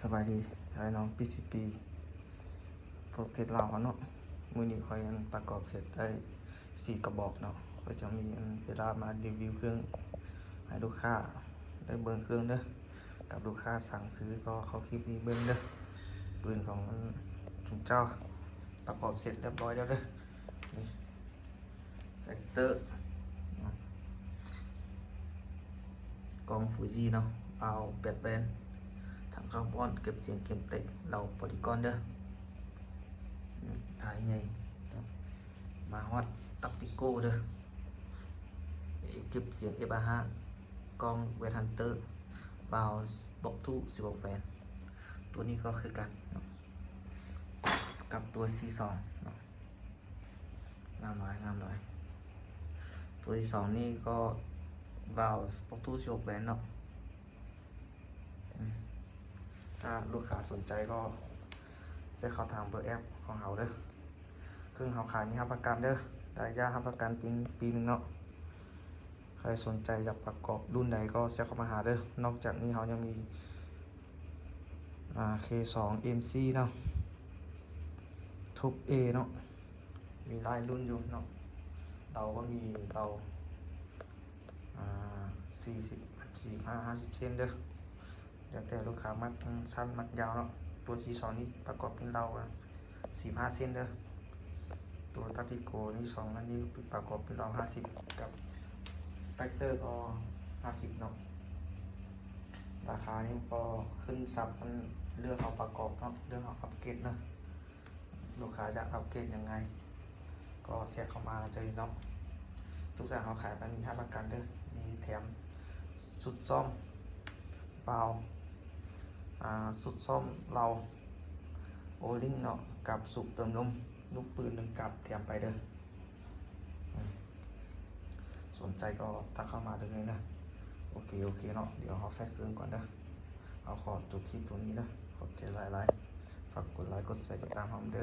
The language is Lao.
ສະບາຍດີພີ່ນ້ອງ ພີຊີພີ ໂປຣເກຣດລາວເຮົາເນາະ. ມື້ນີ້ຂ້ອຍອັນປະກອບເສັດໄດ້ສີ່ກະບອກເນາະ. ຂ້ອຍຈະມີອັນເວລາມາຣີວິວເຄື່ອງໃຫ້ລູກຄ້າໄດ້ເບິ່ງເຄື່ອງເດີ. ກັບລູກຄ້າສັ່ງຊື້ກໍເຂົ້າຄລິບນີ້ເບິ່ງເດີ. ປືນຂອງອັນຈຸມເຈົ້າປະກອບເສັດຮຽບຮ້ອຍແລ້ວເດີ. ນີ້ ແຟັກເຕີ ເນາະ ກ້ອງຟູຈີເນາະ, ວາວແປດແບນ, ຖັງຄາບອນ, ເກັບສຽງເກມເຕັກ, ເລົາໂປລີກອນເດີ. ອືມ ທ້າຍໃຫຍ່ເນາະ. ມາຮອດຕັກຕິໂກເດີ, ເກັບສຽງເອັຟອາຫ້າ, ກ້ອງແວັດຮັນເຕີ, ວາວບລັອກທູ ສິບຫົກແບນ. ຕົວນີ້ກໍຄືກັນເນາະ ກັບຕົວຊີສອງເນາະ. ງາມຫຼາຍ ງາມຫຼາຍ. ຕົວທີສອງນີ້ກໍວາວບລັອກທູ ສິບຫົກແບນເນາະ. ອືມ ຖ້າລູກຄ້າສົນໃຈກໍແຊັດເຂົ້າທາງເບີແອັບຂອງເຮົາເດີ. ເຄື່ອງເຮົາຂາຍມີຮັບປະກັນເດີ, ໄດ້ຢາຮັບປະກັນປີ ປີໜຶ່ງເນາະ. ໃຜສົນໃຈຢາກປະກອບລຸ້ນໃດກໍແຊັດເຂົ້າມາຫາເດີ. ນອກຈາກນີ້ເຮົາຍັງມີ ອ່າ ເຄສອງເອັມຊີເນາະ, ທູບເອເນາະ, ມີຫຼາຍລຸ້ນຢູ່ເນາະ. ເລົາກໍມີເລົາ ອ່າ ສີ່ສິບ ສີ່ສິບຫ້າ ຫ້າສິບເຊັນເດີ, ແລ້ວແຕ່ລູກຄ້າມັກສັ້ນມັກຍາວເນາະ. ຕົວຊີສອງນີ້ປະກອບເປັນເລົາ ສີ່ສິບຫ້າເຊັນເດີ. ຕົວຕັກຕິໂກນີ້ ສອງອັນນີ້ປະກອບເປັນເລົາຫ້າສິບ ກັບແຟັກເຕີກໍຫ້າສິບເນາະ. ລາຄານີ້ກໍຂຶ້ນກັບອັນເລື່ອງເຮົາປະກອບເນາະ, ເລື່ອງເຮົາອັບເກຣດເນາະ. ລູກຄ້າຢາກອັບເກຣດຍັງໄງ ກໍແຊັດເຂົ້າມາເລີຍເນາະ. ທຸກຢ່າງເຮົາຂາຍມັນມີຮັບປະກັນເດີ, ມີແຖມຊຸດຊ້ອມວາວ ຊຸດຊ້ອມເລົາໂອລິງເນາະ, ກັບສູບເຕີມລົມ ລູກປືນໜຶ່ງກັບແຖມໄປເດີ. ອືມ ສົນໃຈກໍທັກເຂົ້າມາໄດ້ເລີຍເນາະ. ໂອເຄ ໂອເຄເນາະ, ດຽວເຮົາແຟກເຄື່ອງກ່ອນເດີ. ເຮົາຂໍຈົບຄລິບຕົງນີ້ເດີ. ຂອບໃຈຫຼາຍໆ, ຝາກກົດໄລ ກົດແຊ ກົດຕິດຕາມເຮົາເດີ.